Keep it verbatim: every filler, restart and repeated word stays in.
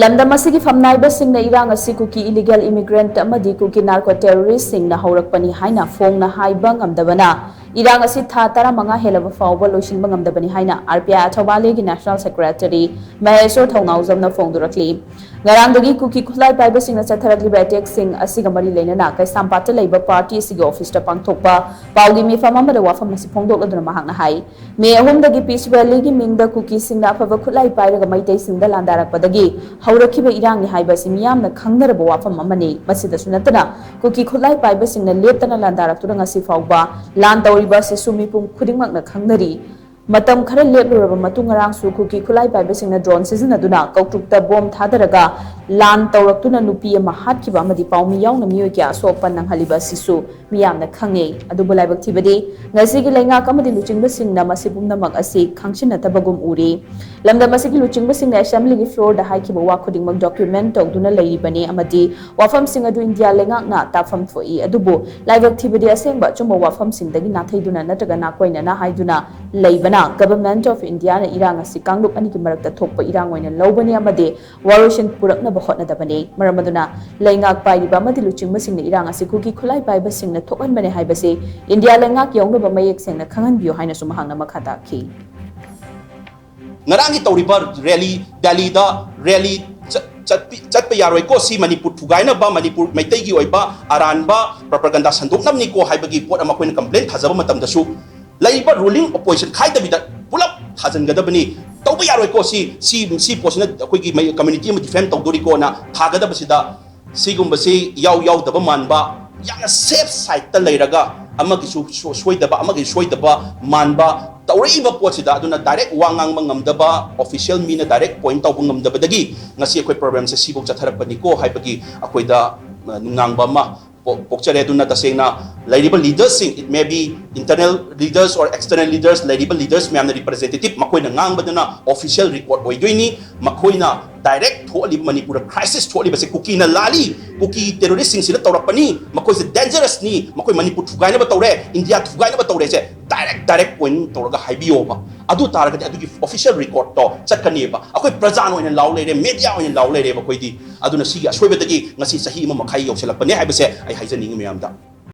ꯂꯝꯗꯝ ꯑꯁꯤꯒꯤ ꯐꯝꯅꯥꯏꯕꯁꯤꯡꯅ ꯏꯔꯥꯡ ꯑꯁꯤ ꯀꯨꯀꯤ ꯏꯂꯤꯒꯦꯜ ꯏꯃꯤꯒ꯭ꯔꯦꯟꯠ ꯑꯃꯗꯤ ꯀꯨꯀꯤ ꯅꯥꯔꯀꯣ ꯇꯦꯔꯣꯔꯤꯁ꯭ꯠꯁꯤꯡꯅ ꯍꯧꯔꯛꯄꯅꯤ ꯍꯥꯏꯅ ꯐꯣꯡꯅ ꯍꯥꯏꯕ ꯉꯝꯗꯕꯅ ꯏꯔꯥꯡ ꯑꯁꯤ ꯊꯥ ꯇꯔꯥꯃꯉꯥ ꯍꯦꯜꯂꯕ ꯐꯥꯎꯕ ꯂꯣꯏꯁꯤꯟꯕ ꯉꯝꯗꯕꯅꯤ ꯍꯥꯏꯅ ꯑꯥꯔ ꯄꯤ ꯑꯥꯏ ꯑꯊꯧꯕꯥꯂꯤꯒꯤ ꯅꯦꯁꯅꯦꯜ ꯁꯦꯀ꯭ꯔꯦꯇꯔꯤ ꯃꯍꯦꯁꯣꯔ ꯊꯧꯅꯥꯎꯖꯝꯅ ꯐꯣꯡꯗꯣꯔꯛꯂꯤ꯫ ꯉꯔꯥꯡꯗꯒꯤ ꯀꯨꯀꯤ ꯈꯨꯠꯂꯥꯏ ꯄꯥꯏꯕꯁꯤꯡꯅ ꯆꯠꯊꯔꯛꯂꯤꯕ ꯑꯦꯇꯦꯛꯁꯤꯡ ꯑꯁꯤꯒ ꯃꯔꯤ ꯂꯩꯅꯅ ꯀꯩꯁꯥꯝꯄꯥꯠꯇ ꯂꯩꯕ ꯄꯥꯔꯇꯤ ꯑꯁꯤꯒꯤ ꯑꯣꯐꯤꯁꯇ ꯄꯥꯡꯊꯣꯛꯄ ꯄꯥꯎꯒꯤ ꯃꯤꯐꯝ ꯑꯃꯗ ꯋꯥꯐꯝ ꯑꯁꯤ ꯐꯣꯡꯗꯣꯛꯂꯗꯨꯅ ꯃꯍꯥꯛꯅ ꯍꯥꯏ, ꯃꯦ ꯑꯍꯨꯝꯗꯒꯤ ꯄꯤꯁ ꯔꯦꯂꯤꯒꯤ ꯃꯤꯡꯗ ꯀꯨꯀꯤꯁꯤꯡꯅ ꯑꯐꯕ ꯈꯨꯠꯂꯥꯏ ꯄꯥꯏꯔꯒ ꯃꯩꯇꯩꯁꯤꯡꯗ ꯂꯥꯟꯗꯥꯔꯛꯄꯗꯒꯤ ꯍꯧꯔꯛꯈꯤꯕ ꯏꯔꯥꯡꯅꯤ ꯍꯥꯏꯕ ꯑꯁꯤ ꯃꯤꯌꯥꯝꯅ ꯈꯪꯅꯔꯕ ꯋꯥꯐꯝ ꯑꯃꯅꯤ꯫ ꯃꯁꯤꯗꯁꯨ ꯅꯠꯇꯅ ꯀꯨꯀꯤ ꯈꯨꯠꯂꯥꯏ ꯄꯥꯏꯕꯁꯤꯡꯅ ꯂꯦꯞꯇꯅ ꯂꯥꯟꯗꯥꯔꯛꯇꯨꯅ ꯉꯁꯤ ꯐꯥꯎꯕ ꯂꯥꯟ ꯇꯧꯔꯤꯕ ꯑꯁꯤꯁꯨ ꯃꯤꯄꯨꯝ ꯈꯨꯗꯤꯡꯃꯛꯅ ꯈꯪꯅꯔꯤ꯫ ꯃꯇꯝ ꯈꯔ ꯂꯦꯞꯂꯨꯔꯕ ꯃꯇꯨꯡ ꯉꯔꯥꯡꯁꯨ ꯀꯨꯀꯤ ꯈꯨꯠꯂꯥꯏ ꯄꯥꯏꯕꯁꯤꯡꯅ ꯗ꯭ꯔꯣꯟ ꯁꯤꯖꯤꯟꯅꯗꯨꯅ ꯀꯧꯇ꯭ꯔꯨꯛꯇ ꯕꯣꯝ ꯊꯥꯗꯔꯒ ꯂꯥꯟ ꯇꯧꯔꯛꯇꯨꯅ ꯅꯨꯄꯤ ꯑꯃ ꯍꯥꯠꯈꯤꯕ ꯑꯃꯗꯤ ꯄꯥꯎꯃꯤ ꯌꯥꯎꯅ ꯃꯤꯑꯣꯏ ꯀꯌꯥ ꯑꯁꯣꯛ ꯑꯄꯟ ꯅꯪꯍꯜꯂꯤꯕ ꯑꯁꯤꯁꯨ ꯃꯤꯌꯥꯝꯅ ꯈꯪꯉꯦ꯫ ꯑꯗꯨꯕꯨ ꯂꯥꯏꯕꯛ ꯊꯤꯕꯗꯤ ꯉꯁꯤꯒꯤ ꯂꯩꯉꯥꯛ ꯑꯃꯗꯤ ꯂꯨꯆꯤꯡꯕꯁꯤꯡꯅ ꯃꯁꯤ ꯄꯨꯝꯅꯃꯛ ꯑꯁꯤ ꯈꯪꯁꯤꯟꯅꯗꯕꯒꯨꯝ ꯎꯔꯤ꯫ ꯂꯝꯗꯝ ꯑꯁꯤꯒꯤ ꯂꯨꯆꯤꯡꯕꯁꯤꯡꯅ ꯑꯦꯁꯦꯝꯕ꯭ꯂꯤꯒꯤ ꯐ꯭ꯂꯣꯔꯗ ꯍꯥꯏꯈꯤꯕ ꯋꯥ ꯈꯨꯗꯤꯡꯃꯛ ꯗꯣꯀ꯭ꯌꯨꯃꯦꯟꯠ ꯇꯧꯗꯨꯅ ꯂꯩꯔꯤꯕꯅꯤ ꯑꯃꯗꯤ ꯋꯥꯐꯝꯁꯤꯡ ꯑꯗꯨ ꯏꯟꯗꯤꯌꯥ ꯂꯩꯉꯥꯛꯅ ꯇꯥꯐꯝ ꯊꯣꯛꯏ꯫ ꯑꯗꯨꯕꯨ ꯂꯥꯏꯕꯛ ꯊꯤꯕꯗꯤ ꯑꯁꯦꯡꯕ ꯑꯆꯨꯝꯕ ꯋꯥꯐꯝꯁꯤꯡꯗꯒꯤ ꯅꯥꯊꯩꯗꯨꯅ ꯅꯠꯇ꯭ꯔꯒ ꯅꯥꯀꯣꯏꯅꯅ ꯍꯥꯏꯗꯨꯅ ꯂꯩꯕꯅ Government of Indiaꯅ ꯏꯔꯥꯡ ꯑꯁꯤ ꯀꯥꯡꯂꯨꯞ ꯑꯅꯤꯒꯤ ꯃꯔꯛꯇ ꯊꯣꯛꯄ ꯏꯔꯥꯡ ꯑꯣꯏꯅ ꯂꯧꯕꯅꯤ ꯑꯃꯗꯤ ꯋꯥꯔꯣꯏꯁꯤꯟ ꯄꯨꯔꯛꯅꯕ ꯍꯣꯠꯅꯗꯕꯅꯤ꯫ ꯃꯔꯝ ꯑꯗꯨꯅ ꯂꯩꯉꯥꯛ ꯄꯥꯏꯔꯤꯕ ꯑꯃꯗꯤ ꯂꯨꯆꯤꯡꯕꯁꯤꯡꯅ ꯏꯔꯥꯡ ꯑꯁꯤ ꯀꯨꯀꯤ ꯈꯨꯠꯂꯥꯏ ꯄꯥꯏꯕꯁꯤꯡꯅ ꯊꯣꯛꯍꯟꯕꯅꯤ ꯍꯥꯏꯕꯁꯤ ꯏꯟꯗꯤꯌꯥ ꯂꯩꯉꯥꯛ ꯌꯧꯅꯕ ꯃꯌꯦꯛ ꯁꯦꯡꯅ ꯈꯪꯍꯟꯕꯤꯌꯨ ꯍꯥꯏꯅꯁꯨ ꯃꯍꯥꯛꯅ ꯃꯈꯥ ꯇꯥꯈꯤ꯫ ꯉꯔꯥꯡꯒꯤ ꯇꯧꯔꯤꯕ ꯔꯦꯂꯤ, ꯗꯦꯜꯂꯤꯗ ꯔꯦꯂꯤ ꯆꯠ-, ꯆꯠꯄꯤ-, ꯆꯠꯄ ꯌꯥꯔꯣꯏꯀꯣ, ꯁꯤ ꯃꯅꯤꯄꯨꯔ ꯊꯨꯒꯥꯏꯅꯕ, ꯃꯅꯤꯄꯨꯔ ꯃꯩꯇꯩꯒꯤ ꯑꯣꯏꯕ ꯑꯔꯥꯟꯕ ꯄ꯭ꯔꯣꯄꯥꯒꯟꯗꯥ ꯁꯟꯗꯣꯛꯅꯕꯅꯤꯀꯣ ꯍꯥꯏꯕꯒꯤ ꯄꯣꯠ ꯑꯃ ꯑꯩꯈꯣꯏꯅ ꯀꯝꯄ꯭ꯂꯦꯟ ꯊꯥꯖꯕ ꯃꯇꯝꯗꯁꯨ, ꯂꯩꯔꯤꯕ ꯔꯨꯂꯤꯡ ꯑꯣꯄꯣꯖꯤꯁꯟ ꯈꯥꯏꯗꯕꯤꯗ ꯄꯨꯂꯞ ꯊꯥꯖꯤꯟꯒꯗꯕꯅꯤ꯫ ꯇꯧꯕ ꯌꯥꯔꯣꯏꯀꯣ, ꯁꯤ, ꯁꯤ, ꯁꯤ ꯄꯣꯠꯁꯤꯅ ꯑꯩꯈꯣꯏꯒꯤ ꯃꯩ-, ꯀꯝꯃ꯭ꯌꯨꯅꯤꯇꯤ ꯑꯃ ꯗꯤꯐꯦꯝ ꯇꯧꯗꯣꯔꯤꯀꯣꯅ ꯊꯥꯒꯗꯕꯁꯤꯗ, ꯁꯤꯒꯨꯝꯕꯁꯤ ꯌꯥꯎ ꯌꯥꯎꯗꯕ ꯃꯥꯟꯕ, ꯌꯥꯝꯅ ꯁꯦꯐ ꯁꯥꯏꯗꯇ ꯂꯩꯔꯒ ꯑꯃꯒꯤꯁꯨ ꯁꯣ-, ꯁꯣꯏꯗꯕ, ꯑꯃꯒꯤꯁꯨ ꯁꯣꯏꯗꯕ ꯃꯥꯟꯕ ꯇꯧꯔꯛꯏꯕ ꯄꯣꯠꯁꯤꯗ, ꯑꯗꯨꯅ ꯗꯥꯏꯔꯦꯛ ꯋꯥ ꯉꯥꯡꯕ ꯉꯝꯗꯕ, ꯑꯣꯐꯤꯁꯤꯌꯦꯜ ꯃꯤꯅ ꯗꯥꯏꯔꯦꯛ ꯄꯣꯏꯟꯠ ꯇꯧꯕ ꯉꯝꯗꯕꯗꯒꯤ ꯉꯁꯤ ꯑꯩꯈꯣꯏ ꯄ꯭ꯔꯣꯕ꯭ꯂꯦꯝꯁꯦ ꯁꯤꯐꯧ ꯆꯠꯊꯔꯛꯄꯅꯤꯀꯣ ꯍꯥꯏꯕꯒꯤ ꯑꯩꯈꯣꯏꯗ, ꯑ, ꯅꯨꯡꯅꯥꯡꯕ ꯑꯃ ꯄꯣ-, ꯄꯣꯛꯆꯔꯦ꯫ ꯑꯗꯨꯅ ꯇꯁꯦꯡꯅ ꯂꯩꯔꯤꯕ ꯂꯤꯗꯔꯁꯤꯡ, it may be internal leaders or external leaders, ꯂꯩꯔꯤꯕ ꯂꯤꯗꯔꯁ ꯃꯌꯥꯝꯅ ꯔꯤꯄ꯭ꯔꯖꯦꯟꯇꯦꯇꯤꯚ ꯃꯈꯣꯏꯅ ꯉꯥꯡꯕꯗꯨꯅ ꯑꯣꯐꯤꯁꯤꯌꯦꯜ ꯔꯦꯀꯣꯔꯗ ꯑꯣꯏꯗꯣꯏꯅꯤ꯫ ꯃꯈꯣꯏꯅ ꯗꯥꯏꯔꯦꯛ ꯊꯣꯛꯍꯜꯂꯤꯕ ꯃꯅꯤꯄꯨꯔꯗ ꯀ꯭ꯔꯥꯏꯁꯤꯁ ꯊꯣꯛꯍꯜꯂꯤꯕꯁꯦ ꯀꯨꯀꯤꯅ ꯂꯥꯜꯂꯤ, ꯀꯨꯀꯤ ꯇꯦꯔꯣꯔꯤꯁꯁꯤꯡꯁꯤꯅ ꯇꯧꯔꯛꯄꯅꯤ, ꯃꯈꯣꯏꯁꯦ ꯗꯦꯟꯖꯔꯁꯅꯤ, ꯃꯈꯣꯏ ꯃꯅꯤꯄꯨꯔ ꯊꯨꯒꯥꯏꯅꯕ ꯇꯧꯔꯦ, ꯏꯟꯗꯤꯌꯥ ꯊꯨꯒꯥꯏꯅꯕ ꯇꯧꯔꯦꯁꯦ ꯗꯥꯏꯔꯦꯛ ꯗꯥꯏꯔꯦꯛ ꯄꯣꯏꯟ ꯇꯧꯔꯒ ꯍꯥꯏꯕꯤꯌꯣꯕ꯫ ꯑꯗꯨ ꯇꯥꯔꯒꯗꯤ ꯑꯗꯨꯒꯤ ꯑꯣꯐꯤꯁꯤꯌꯦꯜ ꯔꯦꯀꯣꯔꯗꯇꯣ ꯆꯠꯀꯅꯦꯕ꯫ ꯑꯩꯈꯣꯏ ꯄ꯭ꯔꯖꯥꯅ ꯑꯣꯏꯅ ꯂꯥꯎ ꯂꯩꯔꯦ, ꯃꯦꯗꯤꯌꯥ ꯑꯣꯏꯅ ꯂꯥꯎ ꯂꯩꯔꯦꯕ ꯑꯩꯈꯣꯏꯗꯤ꯫ ꯑꯗꯨꯅ ꯁꯤꯒꯤ ꯑꯁꯣꯏꯕꯗꯒꯤ ꯉꯁꯤ ꯆꯍꯤ ꯑꯃ ꯃꯈꯥꯏ ꯌꯧꯁꯤꯜꯂꯛꯄꯅꯦ ꯍꯥꯏꯕꯁꯦ ꯑꯩ ꯍꯥꯏꯖꯅꯤꯡꯉꯤ ꯃꯌꯥꯝꯗ꯫